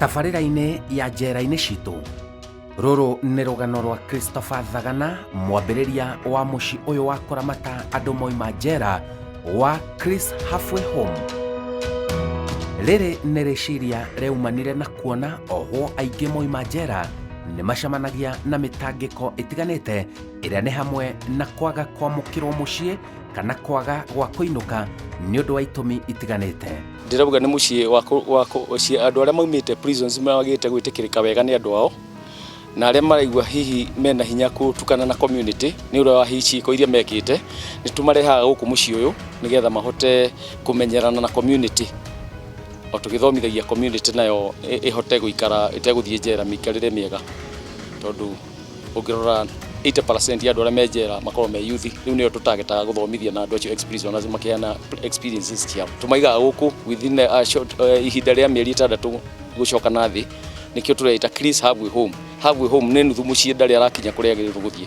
Tabarĩra-inĩ ya njera-inĩ citũ, rũrũ nĩ rũgano rwa Christopher Thagana, mwambĩrĩria wa mũciĩ ũyũ wa kũramata andũ moima njera wa Chris Halfway Home. Rĩrĩ nĩ rĩciria rĩaumanire na kuona ohwo aingĩ moima njera nĩ macemanagia na mĩtangĩko ĩtiganĩte ĩrĩa nĩ hamwe na kwaga kwamũkĩrwo mũciĩ kana kwaga gwa kũinũka nĩ ũndũ wa itũmi itiganĩte. Ndĩrauga nĩ mũciĩ wa andũ arĩa maumĩte prisons magĩte gwĩtĩkĩrĩka wega nĩ andũ ao, na arĩa maraigua hihi mena hinya kũtukana na community nĩ ũrĩa wa hihi ciĩko iria mekĩte, nĩ tũmarehaga gũkũ mũciĩ ũyũ nĩgetha mahote kũmenyerana na community, o tũgĩthomithagia community nayo ĩhote gũikara ĩtegũthiĩ njera mĩikarĩre mĩega, tondũ ũngĩrora 80% ya andũ arĩa me njera makoragwo me youth. Rĩu nĩo tũtagetaga gũthomithia na andũ acio ex prisoners makĩheana experiences ciao. Tũmaigaga gũkũ within a short ihinda rĩa mĩeri 6 gũcoka na thĩ, nĩkĩo tũreita Chris Halfway Home. Halfway Home nĩ nuthu mũciĩ, ndarĩ arakinya kũrĩa agĩrĩirwo gũthiĩ,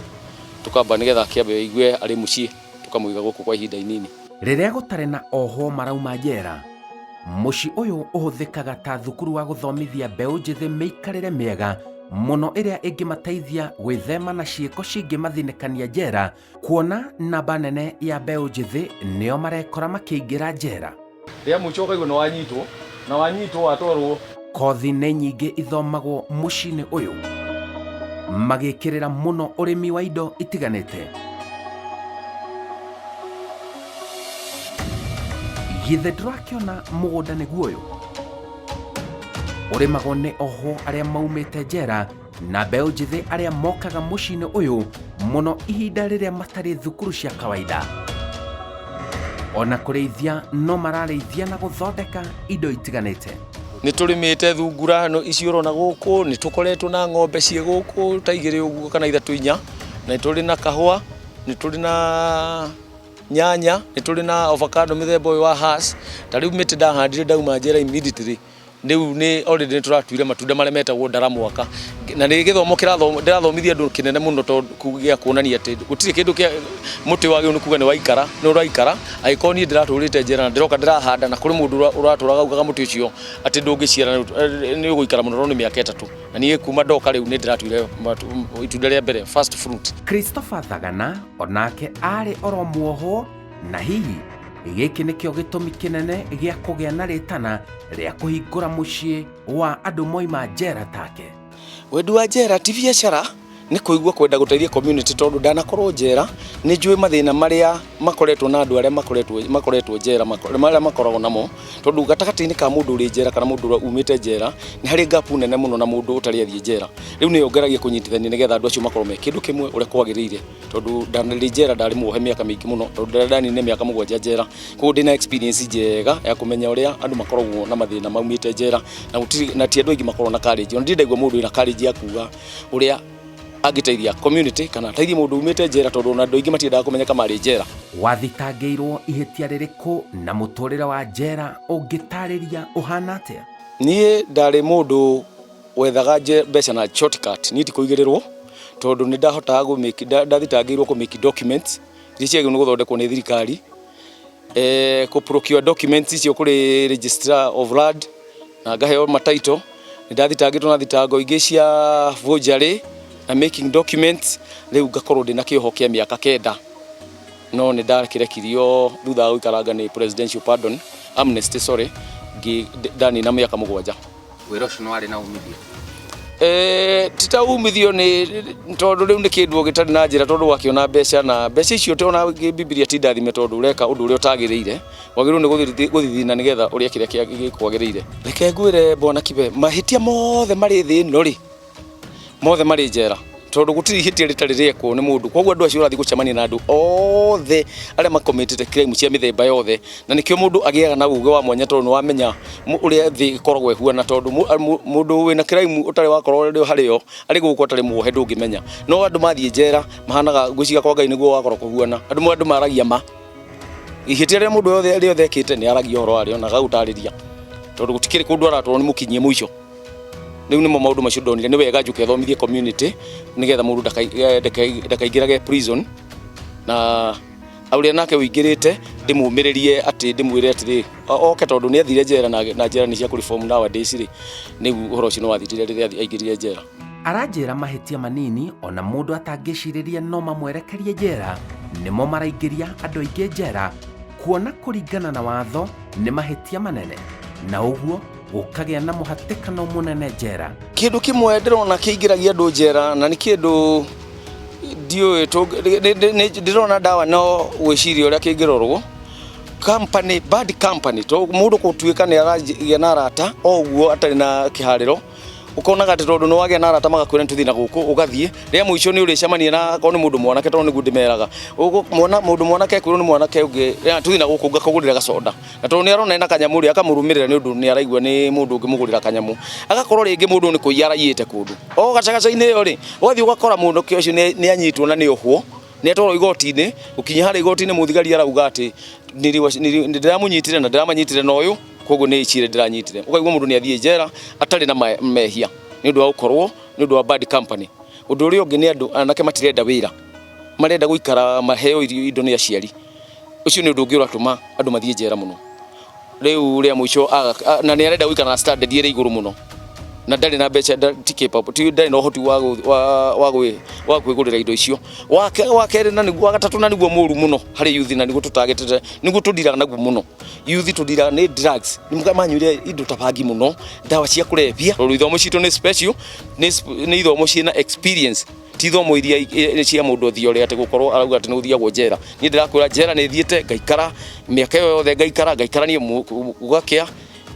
tũkamba nĩgetha akĩambe aigue arĩ mũciĩ, tũkamũiga gũkũ kwa ihinda inini. Rĩrĩa gũtarĩ na ohwo marauma njera, mũciĩ ũyũ ũhũthĩkaga ta thukuru wa gũthomithia mbeũ njĩthĩ mĩikarĩre mĩega mũno ĩrĩa ĩngĩmateithia gwĩthema na ciĩko cingĩmathinĩkania njera, kuona namba nene ya mbeũ njĩthĩ nĩo marekora makĩingĩra njera. Rĩa mũico ũkaigua nĩ wanyitwo, na wanyitwo watwarwo. Kothi nĩ nyingĩ ithomagwo mũciĩ-inĩ ũyũ, magĩkĩrĩra mũno ũrĩmi wa indo itiganĩte. Githĩ ndũrakĩona mũgũnda nĩguo ũyũ? Ũrĩmagwo nĩ ohwo arĩa maumĩte njera na mbeũ njĩthĩ arĩa mokaga mũciĩ-inĩ ũyũ mũno ihinda rĩrĩa matarĩ thukuru cia kawaida. Ona kũrĩithia no mararĩithia na gũthondeka indo itiganĩte. Nĩ tũrĩmĩte thungura ici ũrona gũkũ, nĩ tũkoretwo na ng'ombe ciĩ gũkũ ta 2 ũguo kana 3 4, na nĩ tũrĩ na kahũa, nĩ tũrĩ na nyanya, nĩ tũrĩ na avocado mĩthemba ũyũ wa Hass. Ta rĩu mĩtĩ ndahandire ndauma njera immediately, rĩu nĩ already nĩ tũratuire matunda marĩa metagwo ndaramwaka, na nĩ gĩthomo ndĩrathomithia andũ kĩnene mũno, tondũ gĩa kuonania atĩ gũtirĩ kĩndũ kĩa mũtĩ wagĩrĩirwo nĩ kuga nĩ waikara, nĩ ũraikara. Angĩkorwo niĩ ndĩratũrĩte njera na ndĩroka ndĩrahanda, na kũrĩ mũndũ ũratũraga augaga mũtĩ ũcio atĩ ndũngĩciara, nĩ ũgũikara mũno tondũ nĩ mĩaka 3, na niĩ kuma ndoka rĩu nĩ ndĩratuire itunda rĩa mbere, first fruit. Christopher Thagana onake arĩ oro muohwo, na hihi gĩkĩ nĩkĩo gĩtũmi kĩnene gĩa kũgĩa na rĩtana rĩa kũhingũra mũciĩ wa andũ moima njera take. Wendi wa njera ti biacara, nĩ kũigua kwenda gũteithia community, tondũ ndanakorwo njera, nĩ njũĩ mathĩna marĩa makoretwo na andũ arĩa makoretwo njera, marĩa makoragwo namo, tondũ gatagatĩ-inĩ ka mũndũ ũrĩ njera kana mũndũ ũrĩa umĩte njera nĩ harĩ gap nene mũno na mũndũ ũtarĩ athiĩ njera. Rĩu nĩyo ngeragia kũnyitithania nĩgetha andũ acio makorwo me kĩndũ kĩmwe ũrĩa kwagĩrĩire, tondũ ndarĩ njera, ndarĩ muohe mĩaka mĩingĩ mũno, tondũ ndaninire mĩaka 7 njera, koguo ndĩna experience njega ya kũmenya ũrĩa andũ makoragwo na mathĩna maumĩte njera, na gũtirĩ, na ti andũ aingĩ makoragwo na courage. Ona ndirĩ ndaigua mũndũ wĩna courage ya kuga ũrĩa angĩteithia community kana ateithie mũndũ umĩte njera, tondũ ona andũ aingĩ matiendaga kũmenyeka marĩ njera. Wathitangĩirwo ihĩtia rĩrĩkũ na mũtũrĩre wa njera ũngĩtarĩria ũhana atĩa? Niĩ ndarĩ mũndũ wethaga mbeca na shortcut, niĩ ti kũigĩrĩrwo, tondũ nĩ ndahotaga ndathitangĩirwo kũ make documents iria ciagĩrĩirwo nĩ gũthondekwo nĩ thirikari, kũ procure documents icio kũrĩ registrar of land na ngaheo mataito. Nĩ ndathitangĩtwo na thitango ingĩ cia forgery na making documents, rĩu ngakorwo ndĩna kĩoho kĩa mĩaka 9, no nĩ ndakĩrekirio thutha wa gũikaranga nĩ presidential pardon, amnesty sorry, ndanina mĩaka 7. Wĩra ũcio nĩ warĩ na umithio? Ti ta umithio, nĩ tondũ rĩu nĩ kĩndũ gĩtarĩ na njĩra, tondũ wakĩona mbeca, na mbeca icio ona Bibilia ti ndathime, tondũ ũreka ũndũ ũrĩa ũtagĩrĩire, wagĩrĩirwo nĩ gũthithina nĩgetha ũrĩe kĩrĩa gĩkwagĩrĩire. Reke ngwĩre bwana Kibe, mahĩtia mothe marĩ thĩ ĩno rĩ, mothe marĩ njera, tondũ gũtirĩ ihĩtia rĩtarĩ rĩekwo nĩ mũndũ. Koguo andũ acio ũrathiĩ gũcemania na andũ othe arĩa makomitĩte crime cia mĩthemba yothe, na nĩkĩo mũndũ agĩaga na ũgĩ wa mwanya, tondũ nĩ wamenya ũrĩa thĩ ĩkoragwo ĩhuana, tondũ mũndũ wĩna crime ũtarĩ wakorwo harĩo arĩ gũkũ atarĩ muohe ndũngĩmenya. No andũ mathiĩ njera mahanaga, ngwĩciria kwa Ngai nĩguo wakorwo kũhuana, andũ maragia ma ihĩtia rĩrĩa mũndũ rĩothe ekĩte, nĩ aragia ũhoro warĩo na agagũtarĩria, tondũ gũtikĩrĩ kũndũ aratwarwo nĩ mũkinyie mũico. Rĩu nĩmo maũndũ macio ndonire nĩ wega njũke thomithie community nĩgetha mũndũ ndakaingĩrage prison, na ũrĩa nake ũingĩrĩte Ndĩmũmĩrĩrie atĩ ndĩmwĩre atĩrĩ oke, tondũ nĩ athire njera na njera nĩ cia kũ-reform nowadays rĩ. Rĩu ũhoro ũcio nĩ wathirire rĩrĩa aingĩrire njera. Aranjĩra mahĩtia manini ona mũndũ atangĩcirĩria no mamwerekerie njera nĩmo maraingĩria andũ aingĩ njera, kuona kũringana na watho nĩ mahĩtia manene, na ũguo gũkagĩa na mũhatĩkano mũnene njera. Kĩndũ kĩmwe ndĩrona kĩingĩragia andũ njera na nĩ kĩndũ ndiũĩ ndĩrona ndawa no gwĩciria ũrĩa kĩngĩrorwo, company, bad company, to mũndũ gũtuĩka nĩ aragĩa na arata o ũguo atarĩ na kĩharĩro. Ũkonaga atĩ tondũ nĩ wagĩa na arata magakwĩra nĩ tũthiĩ na gũkũ, ũgathiĩ, rĩa mũico nĩ ũrĩcemania na akorwo nĩ mũndũ mwanake, tondũ nĩguo ndĩmeraga mwana mũndũ mwanake ekwĩrwo nĩ mwanake ũngĩ, "Tũthiĩ na gũkũ ngakũgũrĩra gacoda," na tondũ nĩ arona ena kanyamũ rĩ, akamũrũmĩrĩra nĩ ũndũ nĩ araigua nĩ mũndũ ũngĩmũgũrĩra kanyamũ. Agakorwo rĩngĩ mũndũ nĩ kũiya araiyĩte kũndũ o gacagaca-inĩ ĩyo rĩ, ũgathiĩ ũgakora mũndũ ũcio nĩ anyitwo na nĩ ohwo, nĩ atwarwo igoti-inĩ. Gũkinya harĩa igoti-inĩ, mũthigari arauga atĩ ndĩramũnyitire na ndĩramanyitire na ũyũ, koguo nĩ icire ndĩranyitire. Ũkaigua mũndũ nĩ athiĩ njera atarĩ na mehia nĩ ũndũ wa gũkorwo nĩ ũndũ wa bad company. Ũndũ ũrĩa ũngĩ nĩ andũ anake matirenda wĩra, marenda gũikara maheo irio, indo nĩ aciari. Ũcio nĩ ũndũ ũngĩ ũratũma andũ mathiĩ njera mũno. Rĩu rĩa mũico na nĩ arenda gũikara na standard ĩrĩ igũrũ mũno na ndarĩ na mbeca, ti capable, ti ndarĩ na ũhoti wa kwĩgũrĩra indo icio. Wa kerĩ na nĩguo wa gatatũ na nĩguo mũru mũno harĩ youth na nĩguo tũtagĩtĩte, nĩguo tũndiraga naguo mũno youth, tũndiraga nĩ drugs. Nĩ manyuire indo ta bangi mũno, ndawa cia kũrebia, tondũ ithomo citũ nĩ special, nĩ ithomo ciĩna experience, ti ithomo iria cia mũndũ ũthiĩ ũrĩa atĩ gũkorwo arauga atĩ nĩ gũthiagwo njera. Niĩ ndĩrakwĩra njera nĩ thiĩte ngaikara mĩaka ĩyo yothe, ngaikara ngaikarania gũgakĩa,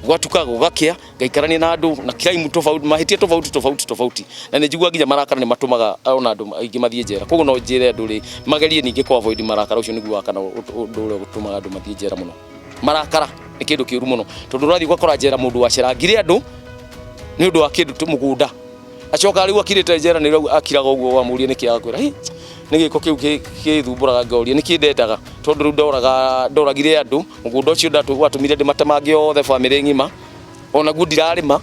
gwatuka gũgakĩa, ngaikarania na andũ na crime tofauti, mahĩtia tofauti tofauti tofauti, na nĩ njiguaga nginya marakara nĩ matũmaga ona andũ aingĩ mathiĩ njera. Koguo no njĩre andũ rĩ, magerie ningĩ kũ avoid marakara. Ũcio nĩguo wa kana ũndũ ũrĩa ũtũmaga andũ mathiĩ njera mũno. Marakara nĩ kĩndũ kĩũru mũno, tondũ ũrathiĩ ũgakora njera mũndũ wacerangire andũ nĩ ũndũ wa kĩndũ tu mũgũnda, acoka rĩu akirĩte njera, nĩ rĩu akiraga ũguo. Wamũria nĩkĩ, agakwĩra, "Hi, nĩ gĩko kĩu gĩthumbũraga, ngoria nĩkĩ ndendaga, tondũ rĩu ndoraga ndoragire andũ, mũgũnda ũcio watũmire ndĩmatemange othe, bamĩrĩ ng'ima, onaguo ndirarĩma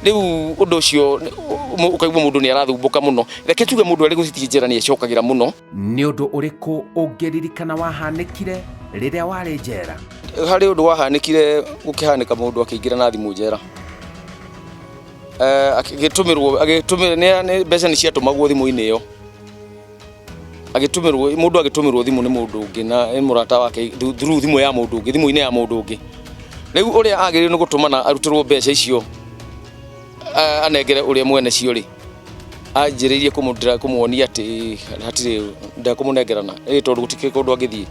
rĩu." Ũndũ ũcio ũkaigua mũndũ nĩ arathumbũka mũno. Reke tuge mũndũ arĩ gũthiĩ njera nĩ acokagĩra mũno. Nĩ ũndũ ũrĩkũ ũngĩririkana wahanĩkire rĩrĩa warĩ njera? Harĩ ũndũ wahanĩkire, gũkĩhanĩka mũndũ akĩingĩra na thimũ njera. Agĩtũmĩrwo agĩtũmĩrwo nĩ mbeca nĩ ciatũmagwo thimũ-inĩ ĩyo, agĩtũmĩrwo mũndũ agĩtũmĩrwo thimũ nĩ mũndũ ũngĩ na nĩ mũrata wake through thimũ ya mũndũ ũngĩ, thimũ-inĩ ya mũndũ ũngĩ. Rĩu ũrĩa agĩrĩirwo nĩ gũtũmana arutĩrwo mbeca icio anengere ũrĩa mwene cio rĩ, anjĩrĩirie kũmuonia atĩ hatirĩ ndekũmũnengerana ĩ, tondũ gũtikĩrĩ kũndũ angĩthiĩ.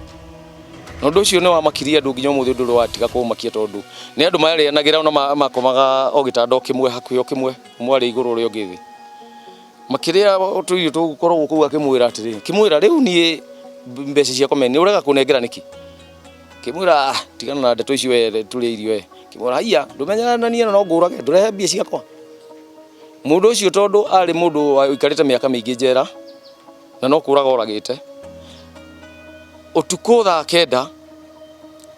Na ũndũ ũcio nĩ wamakirie andũ nginya ũmũthĩ, ũndũ ũrĩa watiga kũmakia, tondũ nĩ andũ marĩanagĩra ona makomaga o gĩtanda o kĩmwe, hakuhĩ o kĩmwe, ũmwe arĩ igũrũ ũrĩa ũngĩ thĩ, makĩrĩa tũirio tũkoragwo kũu. Akĩmwĩra atĩrĩ, akĩmwĩra, "Rĩu niĩ mbeca ciakwa me nĩ ũrega kũnengera nĩkĩ?" Akĩmwĩra, "Ah, tigana na ndeto icio we, tũrĩe irio we." Akĩmwĩra, "Haiya, ndũmenyana na niĩ, no ngũrage, ndũrehe mbia ciakwa." Mũndũ ũcio, tondũ arĩ mũndũ waikarĩte mĩaka mĩingĩ njera na no kũraga oragĩte, ũtukũ thaa 9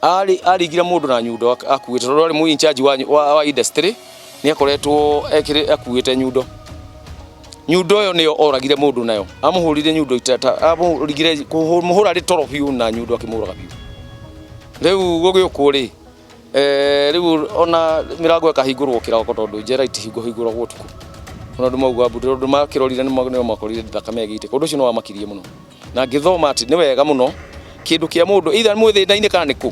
arĩ aringire mũndũ na nyundo akuĩte, tondũ arĩ mũ in charge wa industry, nĩ akoretwo ekĩrĩ akuĩte nyundo. Nyundo ĩyo nĩyo oragire mũndũ nayo. Amũhũrire nyundo itata, amũringire kũmũhũra rĩ toro biũ na nyundo, akĩmũraga biũ. Rĩu gũgĩũkwo rĩ, rĩu ona mĩrango ĩkahingũrwo kĩroko, tondũ njera itihingũragwo ũtukũ. Ona andũ mauga mbu, tondũ makĩrorire nĩo makorire thakame ĩgĩitĩka. Ũndũ ũcio nĩ wamakirie mũno na ngĩthoma atĩ nĩ wega mũno kĩndũ kĩa mũndũ, either mwĩ thĩna-inĩ kana nĩ kũ,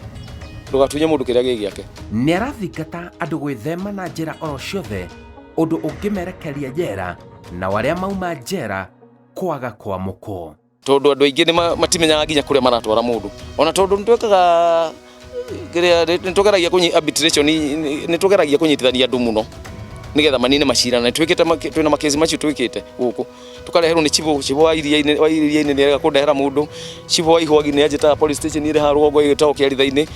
ndũgatunye mũndũ kĩrĩa gĩ gĩake. Nĩ arathingata andũ gwĩthema na njĩra oro ciothe ũndũ ũngĩmerekeria njera, na arĩa mauma njera kwaga kwamũkwo. Tondũ andũ aingĩ nĩ matimenyaga nginya kũrĩa maratwara mũndũ, ona tondũ nĩ twĩkaga kĩrĩa, nĩ tũgeragia arbitration, nĩ tũgeragia kũnyitithania andũ mũno nĩgetha manine macira, na twĩkĩte twĩna makesi macio twĩkĩte gũkũ, tũkareherwo nĩ cibũ, cibũ wa iria-inĩ nĩ arega kũndehera mũndũ, cibũ wa Ihwagi nĩ anjĩtaga police station ĩrĩ haha rũgongo ĩgĩtagwo Kĩaritha-inĩ,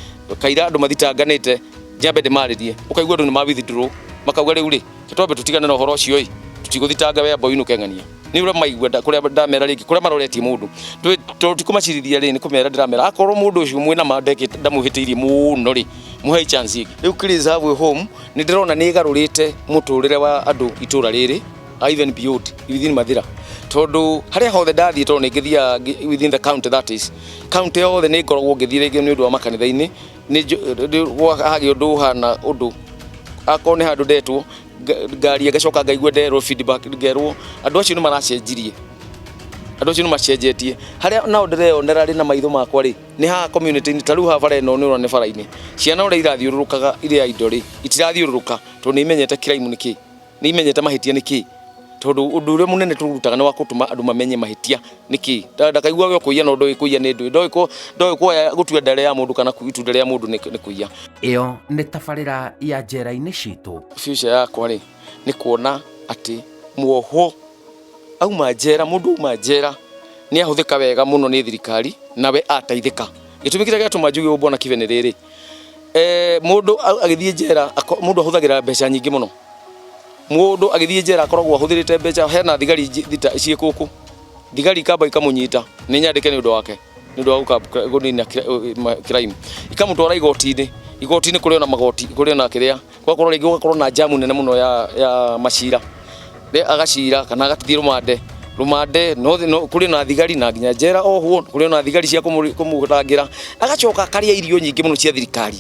kaira andũ mathitanganĩte njambe ndĩmarĩrie. Ũkaigua andũ nĩ ma withdraw, makauga, "Rĩu rĩ, twambe tũtigane na ũhoro ũcio ĩ, tũtigũthitanga, we amba ũinũke ng'ania." Nĩ ũrĩa maigua kũrĩa ndamera rĩngĩ kũrĩa maroretie mũndũ, tondũ ti kũmacirithia rĩ, nĩ kũmera ndĩramera, akorwo mũndũ ũcio mwĩna ma ndekĩte ndamũhĩtĩirie mũno rĩ, mũhei chance ĩngĩ. Rĩu Chris Halfway Home nĩ ndĩrona nĩ ĩgarũrĩte mũtũrĩre wa andũ itũra rĩrĩ. Even beyond within Mathira, tondu haria hothe ndathiĩ, tondu nĩ ngĩthiaga within the county, that is county yothe, nĩ ngoragwo ngĩthiĩ rĩngĩ nĩ ũndũ wa makanitha-inĩ, nĩ hagĩa ũndũ ũhana ũndũ, akorwo nĩ handũ ndetwo ngaria, ngacoka ngaigua nderwo feedback, ngerwo andũ acio nĩ maracenjirie, andũ acio nĩ macenjetie. Harĩa nao ndĩreyonera rĩ na maitho makwa rĩ, nĩ haha community-inĩ. Ta rĩu haha bara ĩno nĩ ũrona nĩ bara-inĩ, ciana ũrĩa irathiũrũrũkaga irĩ a indo rĩ, itirathiũrũrũka tondũ nĩ imenyete crime nĩ kĩ, nĩ imenyete mahĩtia nĩ kĩ, tondũ ũndũ ũrĩa mũnene tũrutaga nĩ wa gũtũma andũ mamenye mahĩtia nĩ kĩ. Ndakaiguage kũiya no ndoĩ kũiya nĩ ndũĩ, ndoĩ kuoya gũtua ndare ya mũndũ kana itunda rĩa mũndũ nĩ kũiya. Ĩyo nĩ tabarĩra ya njera-inĩ citũ. Future yakwa rĩ, nĩ kuona atĩ muohwo auma njera, mũndũ auma njera nĩ ahũthĩka wega mũno nĩ thirikari nawe ateithĩka. Gĩtũmi kĩrĩa gĩatũma njuge ũguo, bwana Kibe, nĩ rĩrĩ: mũndũ agĩthiĩ njera, mũndũ ahũthagĩra mbeca nyingĩ mũno. Mũndũ agĩthiĩ njera akoragwo ahũthĩrĩte mbeca. Hena thigari thita ciĩ gũkũ, thigari ikamba ikamũnyita nĩ nyandĩke nĩ ũndũ wake, nĩ ũndũ wa gũka kũnina crime, ikamũtwara igoti-inĩ. Igoti-inĩ kũrĩ ona magoti, kũrĩ ona kĩrĩa, gũgakorwo rĩngĩ gũgakorwo na jamu nene mũno ya macira. Agacira kana agathiĩ rũmande, rũmande no kũrĩ na thigari, na nginya njera ohwo kũrĩ na thigari cia kũmũrangĩra. Agacoka akarĩa irio nyingĩ mũno cia thirikari.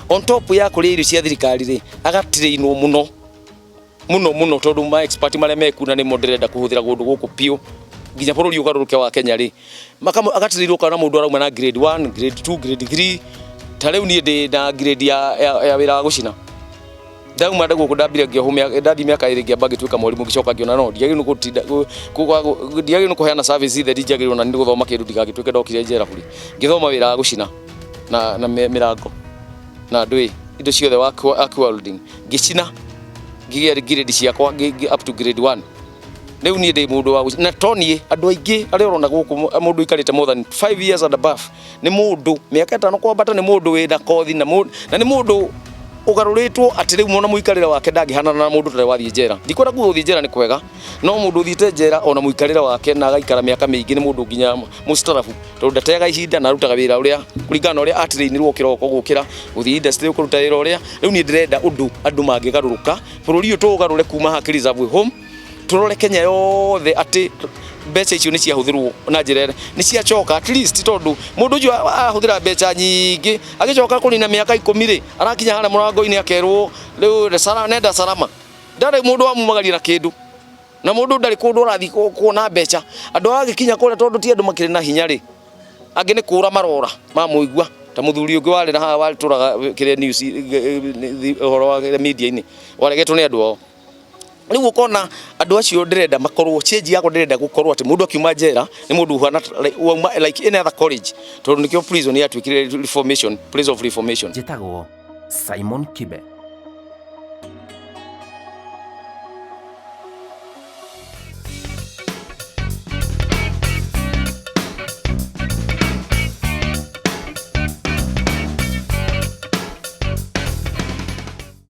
On top ya kũrĩa irio cia thirikari rĩ, agatirĩinwo mũno mũno mũno, tondũ ma expert marĩa mekuna nĩmo ndĩrenda kũhũthĩra kũndũ gũkũ biũ nginya bũrũri ũgarũrũke wa Kenya rĩ, agatirĩirwo. Kana mũndũ arauma na grade 1, grade 2, grade 3. Ta rĩu niĩ ndĩ na grade ya wĩra wa gũcina. Ndauma gũkũ ndambire ngĩohwo, ndathiĩ mĩaka 2, ngĩamba ngĩtuĩka mwarimũ, ngĩcoka ngĩona no ndiagĩrĩirwo nĩ gũtinda ndiagĩrĩirwo nĩ kũheana service theri, njagĩrĩirwo na nĩ gũthoma kĩndũ ndigagĩtuĩke ndokire njera bũrĩ. Ngĩthoma wĩra wa gũcina na mĩrango na ndũĩ indo ciothe wa welding, ngĩcina, ngĩgĩa grade ciakwa up to grade 1. Rĩu niĩ ndĩ mũndũ wa gũcina, na to niĩ, andũ aingĩ arĩa ũrona gũkũ, mũndũ ũikarĩte more than 5 years and above, nĩ mũndũ mĩaka 5 kwambata, nĩ mũndũ wĩna kothi na nĩ mũndũ ũgarũrĩtwo atĩ rĩu mona mũikarĩre wake ndangĩhanana na mũndũ ũtarĩ wathiĩ njera. Ndikwenda kuga gũthiĩ njera nĩ kwega, no mũndũ ũthiĩte njera ona mũikarĩre wake na agaikara mĩaka mĩingĩ nĩ mũndũ nginya mũstarabu, tondũ ndateaga ihinda na arutaga wĩra ũrĩa kũringana na ũrĩa atrainirwo kĩroko gũkĩra gũthiĩ industry kũruta wĩra ũrĩa. Rĩu niĩ ndĩrenda ũndũ andũ mangĩgarũrũka, bũrũri ũyũ tũũgarũre kuma haha Chris Halfway Home, tũrore Kenya yothe atĩ mbeca icio nĩ ciahũthĩrwo na njĩra ĩrĩa nĩ ciacoka at least, tondũ mũndũ ũcio ahũthĩra mbeca nyingĩ agĩcoka kũnina mĩaka 10 rĩ, arakinya harĩa mũrango-inĩ akerwo rĩu nenda salama. Ndarĩ mũndũ wamumagaria na kĩndũ, na mũndũ ndarĩ kũndũ arathiĩ kuona mbeca. Andũ agĩkinya kũrĩa, tondũ ti andũ makĩrĩ na hinya rĩ, angĩ nĩ kũra marora mamũigua, ta mũthuri ũngĩ warĩ na haha watũraga kĩrĩa news ũhoro wa media-inĩ waregetwo nĩ andũ ao. Rĩu ũkona andũ acio ndĩrenda makorwo change yakwa, ndĩrenda gũkorwo atĩ mũndũ akiuma njera nĩ mũndũ ũhana wauma like any other college, tondũ nĩkĩo prison yatuĩkire reformation, place of reformation. Njĩtagwo Simon Kibe.